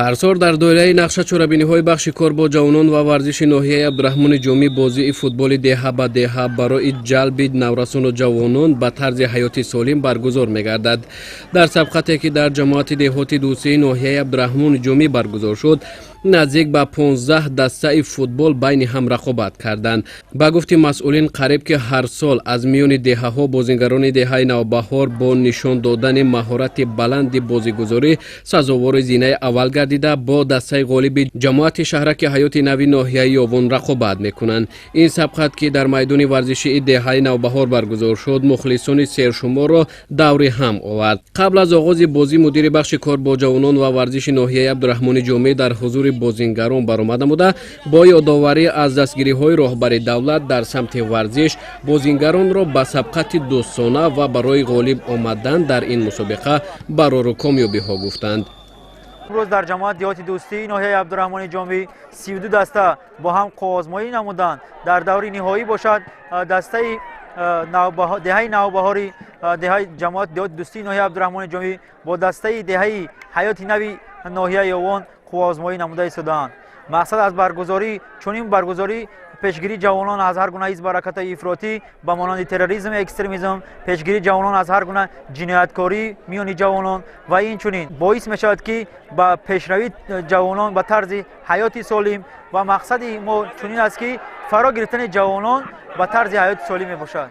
Ҳар сол дар доираи нақша чорабиниҳои бахши кор бо ҷавонон ва варзиши ноҳияи Абдураҳмони Ҷомӣ бозии футболи деҳа ба деҳа барои ҷалби наврасону ҷавонон ба тарзи ҳаёти солим баргузор мегардад. Дар сабқате, ки дар ҷамоати деҳоти Дӯстии ноҳияи Абдураҳмони Ҷомӣ баргузор шуд, наздик ба 15 дастаи футбол байни ҳам рақобат карданд. Ба гуфти масъулин, қариб ки ҳар сол аз миёни деҳаҳо бозингарони деҳаи Навбаҳор бо нишон додани маҳорати баланди бозигузорӣ сазовори зинаи аввал гардида, бо дастаи ғолиби ҷамоати шаҳраки Ҳаёти Нави ноҳияи Ёвон рақобат мекунанд. Ин сабқат, ки дар майдони варзишии деҳаи Навбаҳор баргузор шуд, мухлисони сершуморро даври ҳам овард. Қабл аз оғози бозӣ мудири бахши кор бо ҷавонон ва варзиши ноҳияи Абдураҳмони Ҷомӣ дар ҳузури бозингарон баромад намуда, бо ёдоварӣ аз дастгириҳои роҳбари давлат дар самти варзиш бозингаронро ба сабқати дӯстона ва барои ғолиб омадан дар ин мусобиқа барору комёбиҳо гуфтанд. Имрӯз дар ҷамоати деҳоти Дӯстии ноҳияи Абдураҳмони Ҷомӣ 32 даста бо ҳам қувваозмоӣ намуданд. Дар даври ниҳоӣ бошад, дастаи деҳаи Навбаҳори деҳаи ҷамоати деҳоти Дӯстии ноҳияи Абдураҳмони Ҷомӣ бо дастаи деҳаи Ҳаёти Нави ноҳияи Ёвон қувваозмоӣ намуда истодаанд. Мақсад аз баргузорӣ чунин баргузорӣ пешгирии ҷавонон аз ҳар гуна ҳизб ҳаракатҳои ифротӣ ба монанди терроризм, экстремизм, пешгирии ҷавонон аз ҳар гуна ҷинояткорӣ миёни ҷавонон ва инчунин боис мешавад, ки ба пешравии ҷавонон ба тарзи ҳаёти солим ва мақсади мо чунин аст, ки фаро гирифтани ҷавонон ба тарзи ҳаёти солим мебошад.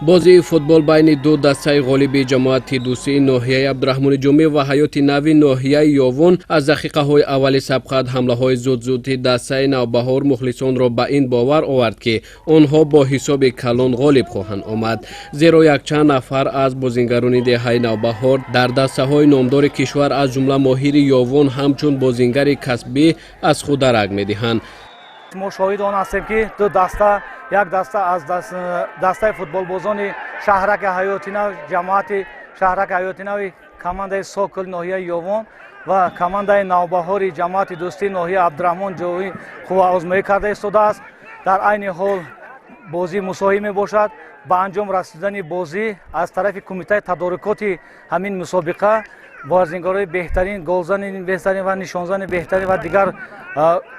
Бозии футбол байни ду дастаи ғолиби ҷамоати Дӯстии ноҳияи Абдураҳмони Ҷомӣ ва Ҳаёти Нави ноҳияи Ёвон аз дақиқаҳои аввали сабқат ҳамлаҳои зудзуди дастаи Навбаҳор мухлисонро ба ин бовар овард, ки онҳо бо ҳисоби калон ғолиб хоҳанд омад, зеро якчанд нафар аз бозингарони деҳаи Навбаҳор дар дастаҳои номдори кишвар, аз ҷумла Моҳири Ёвон, ҳамчун бозингари касбӣ аз худ дарак медиҳанд. Мо шоҳиди он ҳастем, ки ду даста, як даста аз дастаи футболбозони шаҳраки Ҳаёти Нав, ҷамоати шаҳраки Ҳаёти Нави командаи Сокол ноҳияи Ёвон ва командаи Навбаҳори ҷамоати Дӯстии ноҳияи Абдураҳмон Ҷомӣ қувваозмоӣ карда истодааст. Дар айни ҳол бозӣ мусоҳиб мебошад. Ба анҷом расидани бозӣ аз тарафи кумитаи тадорукоти ҳамин мусобиқа бозингарои беҳтарин, голзани беҳтарин ва нишонзани беҳтарин ва дигар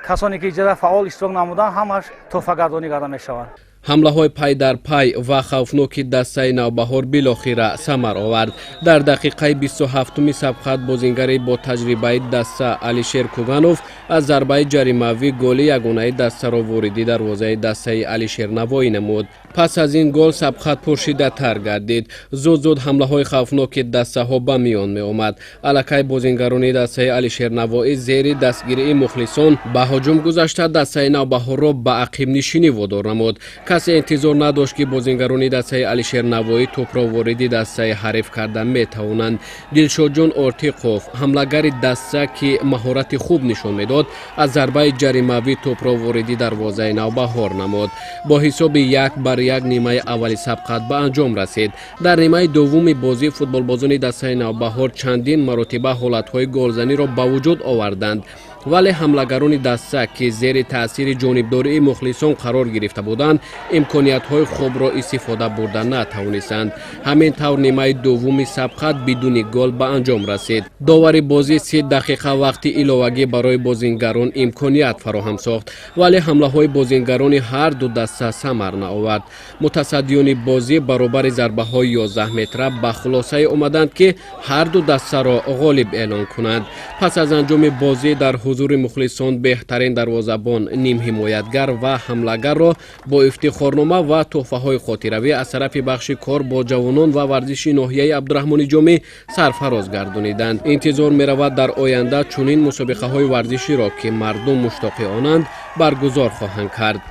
касоне ки иҷора фаъол иштирок намуданд, ҳамаш тӯҳфагардонӣ карда мешаванд. Ҳамлаҳои пай дар пай ва хавфноки дастаи Навбаҳор билохира самар овард. Дар дақиқаи 27-уми сабқат бозингари бо таҷрибаи даста Алишер Куганов аз зарбаи ҷаримавӣ голи ягонаи дастаро вориди дарвозаи дастаи Алишер Навоӣ намуд. Пас аз ин гол сабқат пуршиддаттар гардид. Зуд-зуд ҳамлаҳои хавфноки дастаҳо ба миён меомад. Аллакай бозингарони дастаи Алишер Навоӣ зери дастгирии мухлисон ба ҳуҷум гузашта, дастаи Навбаҳорро ба ақибнишинӣ водор намуд. Касе интизор надошт, ки бозингарони дастаи Алишер Навоӣ тӯпро вориди дастаи ҳариф карда метавонанд. Дилшодҷон Ортиқов, ҳамлагари даста, ки маҳорати хуб нишон медод, аз зарбаи ҷаримавӣ тӯпро вориди дарвозаи Навбаҳор намуд. Бо ҳисоби 1-1 нимаи аввали сабқат ба анҷом расид. Дар нимаи дуввуми бозӣ футболбозони дастаи Навбаҳор чандин маротиба ҳолатҳои голзаниро ба вуҷуд оварданд, вале ҳамлагарони даста, ки зери таъсири ҷонибдории мухлисон қарор гирифта буданд, имкониятҳои хубро истифода бурда натавонистанд. Ҳамин тавр нимаи дуввуми сабқат бидуни гол ба анҷом расид. Довари бозӣ 30 дақиқа вақти иловагӣ барои бозингарон имконият фароҳам сохт, вале ҳамлаҳои бозингарони ҳар ду даста самар наовард. Мутасаддиёни бозӣ баробари зарбаҳои 11 метра ба хулосае омаданд, ки ҳар ду дастаро ғолиб эълон кунанд. Пас аз анҷоми бозӣ дар ҳузури мухлисон беҳтарин дарвозабон, нимҳимоятгар ва ҳамлагарро бо ифтихорнома ва тӯҳфаҳои хотиравӣ аз тарафи бахши кор бо ҷавонон ва варзиши ноҳияи Абдураҳмони Ҷомӣ сарфароз гардониданд. Интизор меравад, дар оянда чунин мусобиқаҳои варзиширо, ки мардум муштоқи онанд, баргузор хоҳанд кард.